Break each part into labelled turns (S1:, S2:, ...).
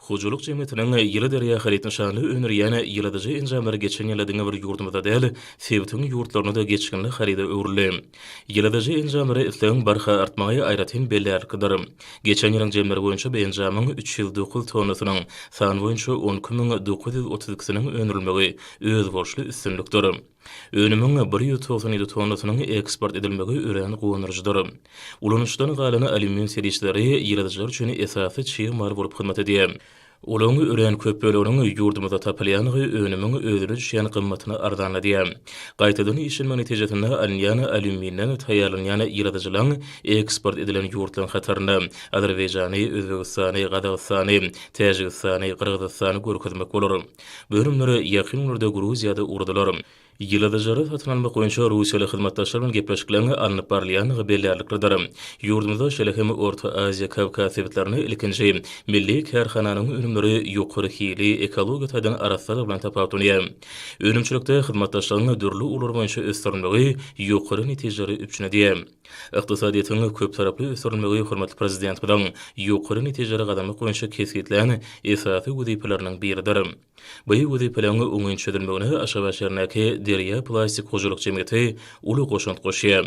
S1: Hojalyk jemgyýetiniň Ýyly derýa haryt nyşanly öndürýän ýyladyjy enjamlary geçen ýylda diňe bir ýurdumyzda däl, sebitiň ýurtlarynda-da geçginli haryda öwrüldi. Ýyladyjy enjamlara islegiň barha artmagy aýratyn bellärliklidir. Geçen ýylyň jemleri boýunça bu enjamyň 309 tonnasynyň, san boýunça 12 932-siniň öndürilmegi özboluşly üstünlikdir. Önümiň 197 tonnasynyň eksport edilmegi örän guwandyryjydyr. Ulanyşdan galan alýumin serişdeleri ýyladyjylar üçin esasy çig mal bolup hyzmat edýär. Olaryň örän köp böleginiň ýurdumyzda tapylýandygy önümiň özüne düşýän gymmatyny arzanladýar. Gaýtadan işlenmek netijesinde alynýan alýuminden taýýarlanýan ýyladyjylaryň eksport edilen ýurtlaryň hatarynda Azerbaýjany, Özbegistany, Gazagystany, Täjigistany, Gyrgyzystany görkezmek bolar. Bu önümler ýakyn günlerde Gruziýa-da ugradylar. Ýyladyjylary satyn almak boýunça russiýaly hyzmatdaşlar bilen gepleşikleriň alnyp barylýandygy bellärliklidir. Ýurdumyzda, şeýle hem Orta Aziýa, Kawkaz sebitlerinde ilkinji milli kärhananyň önümleri ýokary hili, ekologiýa taýdan arassalygy bilen tapawutlanýar. Önümçilikde hyzmatdaşlygyň dürli ugurlar boýunça ösdürilmegi ýokary netijeleri üpjün edýär. Ykdysadyýetiň köptaraply ösdürilmegi hormatly Prezidentimiziň ýokary netijeleri gazanmak boýunça kesgitlän esasy wezipeleriniň biridir. Bu wezipeleriň oňyn çözülmegine Aşgabat şäherindäki Derýa plastik hojalyk jemgyýeti uly goşant goşýar.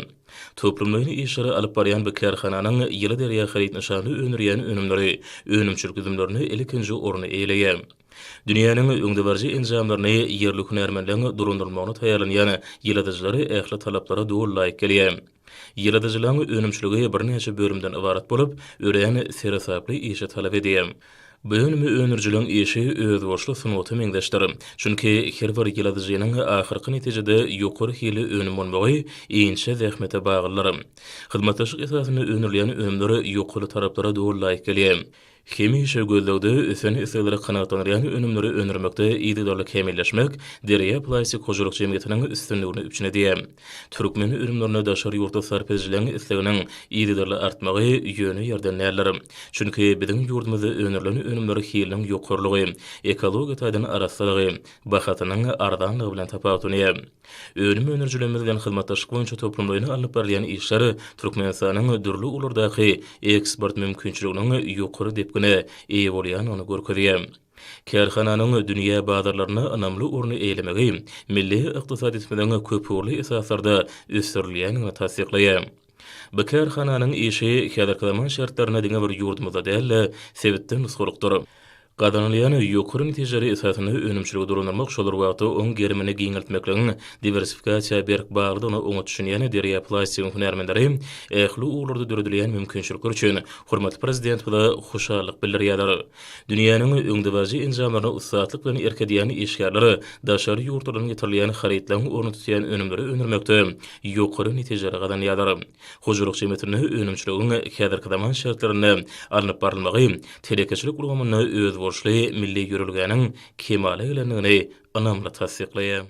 S1: Toplumlaýyn işleri alyp barýan bu kärhananyň Ýyly derýa haryt nyşanly öndürýän önümleri önümçilik düzümlerinde ilkinji orny eýeleýär. Dünýäniň öňdebaryjy enjamlaryny ýerli hünärmenleň dolandyrylmagyna taýýarlanýan ýyladyjylar ähli talaplara doly laýyk gelýär. Ýyladyjylaryň önümçiligi birnäçe bölümden ybarat bolup, örän seresaply işi talap edýär. Bu önümi öndürijileriň işi özboluşly sungata meňzeşdir. Çünki her bir ýyladyjynyň ahyrky netijede ýokary hilli önüm bolmagy inçe zähmete baglydyr. Hyzmatdaşlyk esasynda öndürilýän önümler ýokary talaplara doly laýyk gelýär. Hemişe gözlegde ösen islegleri kanagatlandyrýan önümleri öndürmekde yzygiderli kämilleşmek Derýa plastik hojalyk jemgyýetiniň üstünligini üpjün edýär. Türkmen önümlerine daşary ýurtly sarp edijileriň isleginiň yzygiderli artmagy ýöne ýerden däldir. Çünki biziň ýurdumyzda öndürilen önümler hiliniň ýokarylygy, ekologiýa taýdan arassalygy, bahasynyň arzanlygy bilen tapawutlanýar. Önüm öndürijilerimiz bilen hyzmatdaşlyk boýunça toplumlaýyn alnyp barylýan işler Türkmenistanyň dürli ugurlardaky eksport mümkinçiliginiň ýokary depgine eýe bolýandygyny görkezýär. Kärhananyň dünýä bazarlarynda ynamly orny eýelemegi milli ykdysadyýetimiziň köpugurly esaslarda ösdürilýändigini tassyklaýar. Bu kärhananyň işi häzirki zaman şertlerinde diňe bir ýurdumyzda däl-de, sebitde nusgalykdyr. Gazanylýan ýokary netijeler esasynda önümçiligi dolandyrmak şol bir wagtda oň gerimini giňeltmekligiň diwersifikasiýa berk baglydygyna oňat düşünýän Derýa Plastigiň hünärmenleri ähli ugurlarda döredilýän mümkinçilikler üçin hormatly Prezidentimize hoşallyk bildirýärler. Dünýäniň öňdebaryjy enjamlaryna ussatlyk bilen erk edýän işgärler daşary ýurtlardan getirilýän harytlaryň ornuny tutýan önümleri öndürmekde ýokary netijeleri gazanýarlar. Hojalyk jemgyýetinde önümçiligiň häzirki zaman şertlerinde alnyp barylmagy telekeçilik ulgamynda özboluşly milli ýörelgäniň kemala gelendigini ynamly tassyklaýar.